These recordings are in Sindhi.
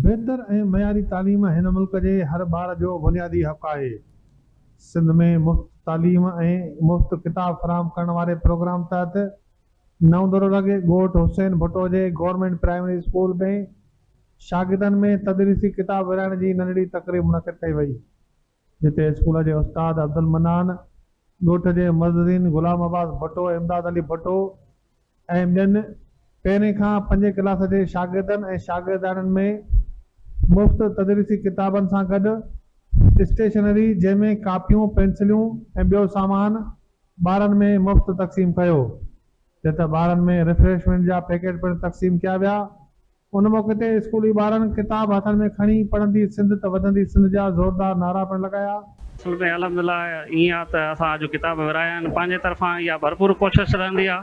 بهتر ۽ معياري تعليم هن ملڪ جي هر ٻار جو بنيادي حق آهي. سنڌ ۾ مفت تعليم ۽ مفت ڪتاب فراهم ڪرڻ واري پروگرام تحت نئون دڙو لڳ ڳوٺ حسين ڀٽو جي گورنمينٽ پرائمري اسڪول ۾ شاگردن ۾ تدريسي ڪتاب ورهائڻ جي ننڍڙي تقريب منعقد ڪئي وئي. جتي اسڪول جي استاد عبدالمنان، ڳوٺ جي معززين غلام عباس ڀٽو، امداد علي ڀٽو ۽ ٻين پهرين کان پنجين ڪلاس جي شاگردن ۽ شاگردياڻين ۾ مفت تدريسي ڪتابن سان گڏ اسٽيشنري جنهن ۾ ڪاپيون، پينسليون ۽ ٻيو سامان ٻارن ۾ مفت تقسيم ڪيو جتي ٻارن ۾ ريفريشمينٽ جا پيڪيٽ پڻ تقسيم ڪيا ويا. ان موقعي تي اسڪولي ٻارن ڪتاب هٿن ۾ کڻي پڙهندي سنڌ ته وڌندي سنڌ جا زوردار نعرا پڻ لڳايا. اصل ۾ الحمدلله ائين آ ته اسان اڄ ڪتاب ورهايا آهن پنهنجي طرفان اها ڀرپور ڪوشش رهندي آ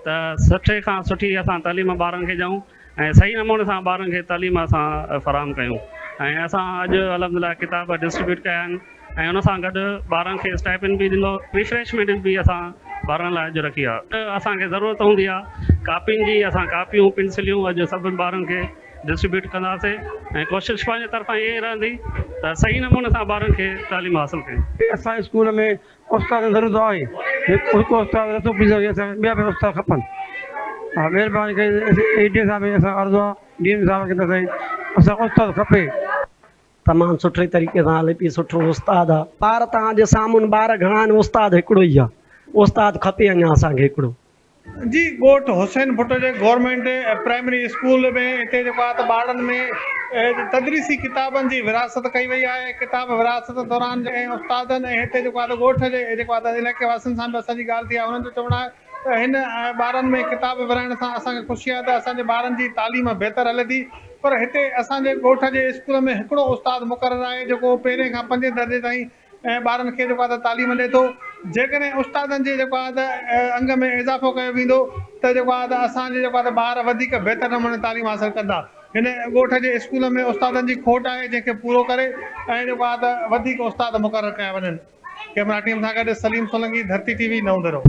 ته سٺي کان سٺي اسان تعليم ٻارن کي ڏيون ۽ صحيح نموني سان ٻارن کي تعليم اسان فراهم ڪيون ۽ اسان اڄ الحمدلله ڪتاب ڊسٽريبيوٽ ڪيا آهن ۽ ان سان گڏ ٻارن کي اسٽائپن به ڏنو ريفريشمينٽ به اسان ٻارن لاء اڄ رکي آ اسان کي ضرورت هوندي آ ڪاپين جي اسان ڪاپيون پينسليون اڄ سڀن ٻارن کي ڊسٽريبيوٽ ڪنداسين ۽ ڪوشش پنهنجي طرفان اها ئي رهندي ته صحيح نموني سان ٻارن کي تعليم حاصل ڪيون. اسان اسڪول ۾ استاد جي ضرورت آهي هڪ استاد نٿو پڄي سگهي اسان کي ٻيا به استاد کپن ها مهرباني ڪري اي ڊي صاحب کي اسان عرض آ ڊي ايم صاحب کي ته سائين اسان کي استاد کپي. تمام سٺي طريقي سان هلي پئي سٺو استاد آ. ٻار توهان جي سامهون ٻار گهڻا آهن استاد هڪڙو ئي آ استاد کپي اڃا اسان کي هڪڙو. جي ڳوٺ حسين ڀٽو جي گورنمينٽ پرائمري اسڪول ۾ هتي جيڪو آهي ته ٻارڙن ۾ تدريسي ڪتابن جي ورهاست ڪئي وئي آهي ڪتاب ورهاست دوران ۽ استادن ۽ هتي جيڪو آهي ته ڳوٺ جي جيڪو آهي ته علائقي واسين سان به اسان جي ڳالهه ٿي آهي انهن جو چوڻ آهي ته هن ٻارن ۾ ڪتاب ورهائڻ سان اسان کي خوشي آهي ته اسان جي ٻارن جي تعليم بهتر هلي ٿي پر هتي اسان جي ڳوٺ جي اسڪول ۾ هڪڙو استاد مقرر آهي جيڪو پهرين کان پنجين درجي تائين ٻارن کي جيڪو آهي ته تعليم ڏئي ٿو جيڪڏهن استادن جي جيڪو آهي ته انگ ۾ اضافو ڪيو ويندو ته جيڪو آهي ته اسان جي جيڪو آهي ته ٻار وڌيڪ بهتر نموني تعليم حاصل ڪندا هن ڳوٺ جي اسڪول ۾ استادن جي کوٽ آهي جنهن کي پورو ڪري ۽ جيڪو آهي ته وڌيڪ استاد مقرر ڪيا وڃن. ڪئميرا ٽيم سان گڏ سليم سولنگي، ڌرتي ٽي وي، نئون دڙو.